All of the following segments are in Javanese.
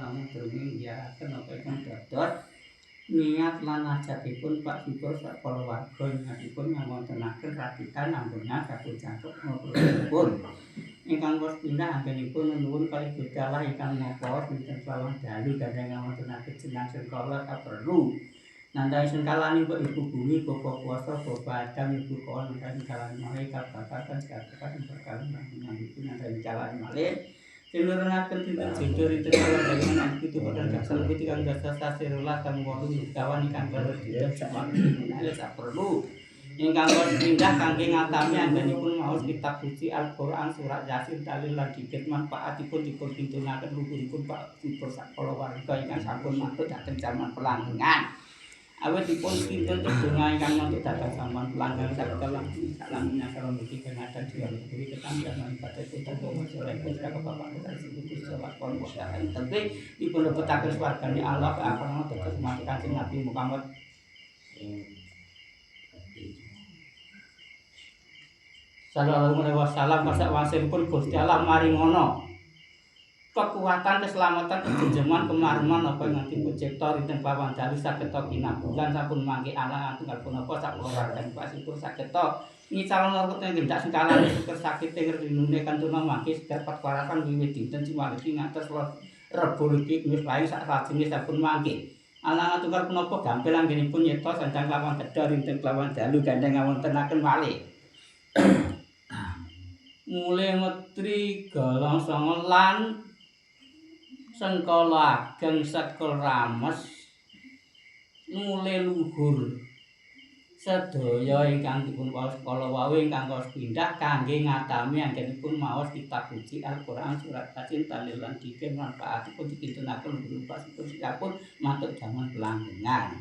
namung dermi nggiharaken napa ingkang dados niat lan hajatipun Pak Sipur sak kulawarga niatipun ngawontenaken rakitan ambengan sampun jangkep pun ingkang wos pindah anggenipun nuwun kalih Gusti Allah ingkang Maha Kuwasa dinten kelawan dalu gandeng ngawontenaken jenang sengkala kaperlu nandai sengkalani Ibu Bumi, Bapak Kuasa, Bapak Adam, Ibu Kawan, nandai sengkalani malih kabakaran sekabehan berkali nanging nandai sengkalani malih tinurunaken dinten jodoh dinten kala dalu pitu padang gangsal pitu kang dasa sasih rolas kang wolu kawan ingkang karo dinten sakmene sak perlu ingkang pindah kangge ngatami anggenipun maos kitab suci Al-Qur'an surat Yasin dalil lan dikir manfaatipun dipun kintunaken luhuripun Pak Sipur sak kulawarga ingkang sampun mantuk dhateng jaman pelanggengan. Awit dipun kinten tetunggal ingkang mantuk dhateng jaman pelanggengan saged langkung salamina salam mugi kenatan jiwa budi ketambah manfaat putra bawa sore putra bapak putra ibu putra lakon wasahan tebih dipun lebetaken swargane Allah akan dados umat Kanjeng Nabi Muhammad sallallahu alaihi wasallam kasawasenipun Gusti Allah maringono kekuatan keselamatan kejenjeman kemareman apa ingkang dipun cipta rinten kelawan dalu saged kinabulan sampun mangke alang tunggal punapa sak kulawargan Pak Sipur saged ngicalon wonten gendak sengkalane syukur sakit ngrinune kantuna mangke dapat kewarasan wiwit dinten Jumat ngantos Rebo legi wis paing sak lajenge sampun mangke alang tunggal punapa gampil anggenipun nyipta sandang kelawan tedha rinten kelawan dalu gandeng ngawontenaken malih mule metri golong sanga lan sengkala ageng sekul rames mule luhur sedaya ingkang dipun waos kala wau ingkang kaos pindah kangge ngatami anggenipun maos kitab suci Al-Qur'an surat Yasin talil lan dikir manfaatipun dikintenaken luhur pasipun sikapun mantuk jaman pelanggengan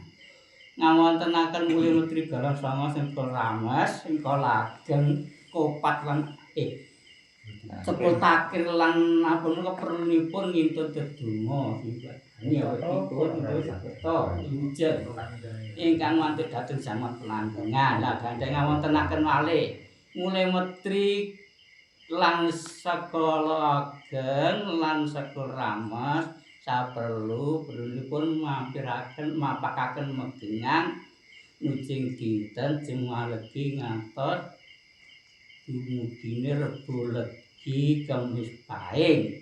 ngawontenaken mule metri golong sanga sengkul rames sengkala ageng kopat lan sepul takir lan apa menika perlunipun ngintun dedonga sing awitipun sageta wilujeng ingkang mantuk dhateng jaman pelanggengan. Lah gandeng ngawontenaken malih mule metri lan sekala ageng lan sekul rames saperlu perlunipun mampiraken mapakaken megengan nujing dinten Jumat legi ngantos dumugine Rebo Legi Kemis Paing.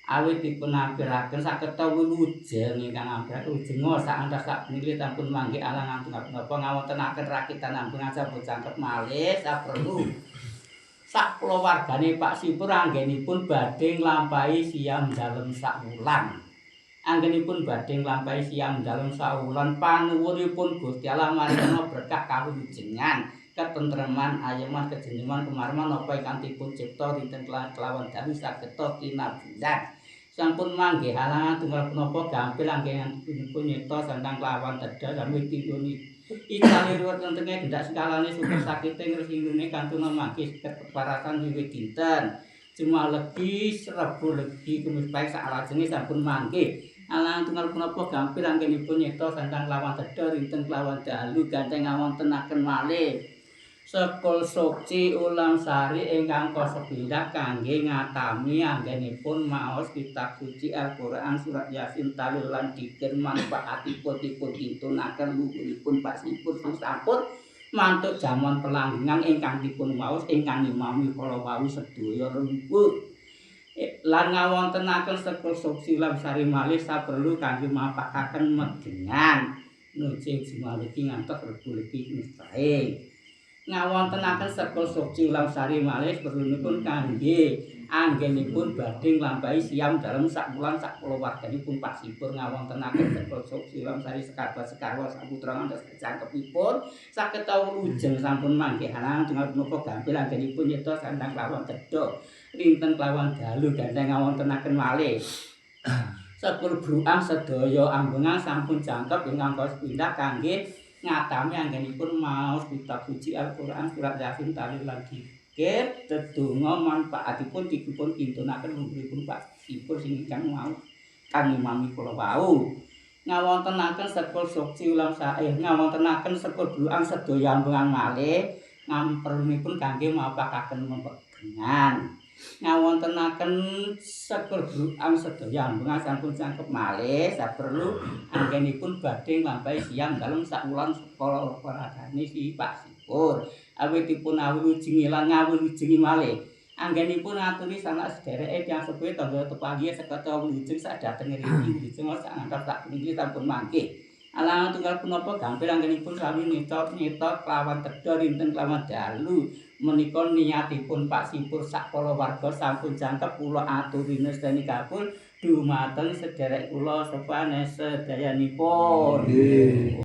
Awit dipun ampiraken sageta wilujeng ingkang ampiraken wilujeng sak antas sak nilih sampun manggih alangan tunggal punapa ngawontenaken rakitan ampun sampun jangkep malih saperlu sak kulawargane Pak Sipur anggenipun badhe nglampahi siam dalem sak wulan. Anggenipun badhe nglampahi siam dalem sak wulan panuwunipun Gusti Allah marinana berkah kawilujengan ketentreman ayeman kejenjeman kemareman napa ingkang dipun cipta dinten kelawan dalu sageta kinabulan sampun manggih halangan tunggal punapa gampil anggenipun nyipta sandang kelawan tedha sami tinuni icale ruwet wonten gendak skalane syukur sakite ngresingune kantuna mangke keparasan wiwit dinten Jumat legi Rebo legi Kemis Pahing saklajenge sampun mangke alangan tunggal punapa gampil anggenipun nyipta sandang kelawan tedha dinten kelawan dalu gandeng ngawontenaken malih sekul suci ulam sari ingkang kasepindah kangge ngatami anggenipun maos kitab suci Al-Qur'an surat Yasin talil lan dikir manfaatipun dipun kintunaken luhuripun Pak Sipur sampun mantuk jaman pelanggengan ingkang dipun waos ingkang ngimami kala wau sedaya rembug lan ngawontenaken sekul suci ulam sari malih saperlu kangge mapakaken megengan nujing Jumat legi ngantos Rebo legi Kemis ngawontenaken sekul suci ulam sari malih perlunipun kangge anggenipun badhe nglampahi siam dalem sak wulan sak kulawarganipun Pak Sipur ngawontenaken sekul suci ulam sari sekabat sekarwa saputra ngantos kejangkepipun saged wilujeng sampun manggih halangan tunggal punapa gampil anggenipun nyipta sandang kelawan tedha rinten kelawan dalu gandeng ngawontenaken malih sekul bruang sedaya ambengan sampun jangkep ingkang pindah kangge ngatami anggenipun maos kitab suci Al-Qur'an surat Yasin talil lan dikir dedonga manfaatipun dipun kintunaken luhuripun Pak Sipur sing ingkang mau kang ngimami kula wau ngawontenaken sekul suci ulam sair ngawontenaken sekul bruang sedaya ambengan malih ngamperlunipun kangge mapakaken megengan Ngawontenaken sekul bruang sedaya ambungan sampun cangkep malih saperlu anggenipun badhe nglampahi siang dalem sak wulan kala paradane si Pak Sipur. Awitipun awilujengi lan ngawilujengi malih. Anggenipun ngaturi sanak sedereke tiyang sepuh tangga tepanggihe sekata wilujeng sak dhateng ngriki wilujeng sak ngantos sak puniki sampun mangke. Alangan tunggal punapa gampil anggenipun sami nita kelawan tedha dinten kelawan dalu menika niatipun Pak Sipur sak kulawarga sampun jangkep kula aturi nesteni kabul dumateng sederek kula sepane sedayanipun. Nggih.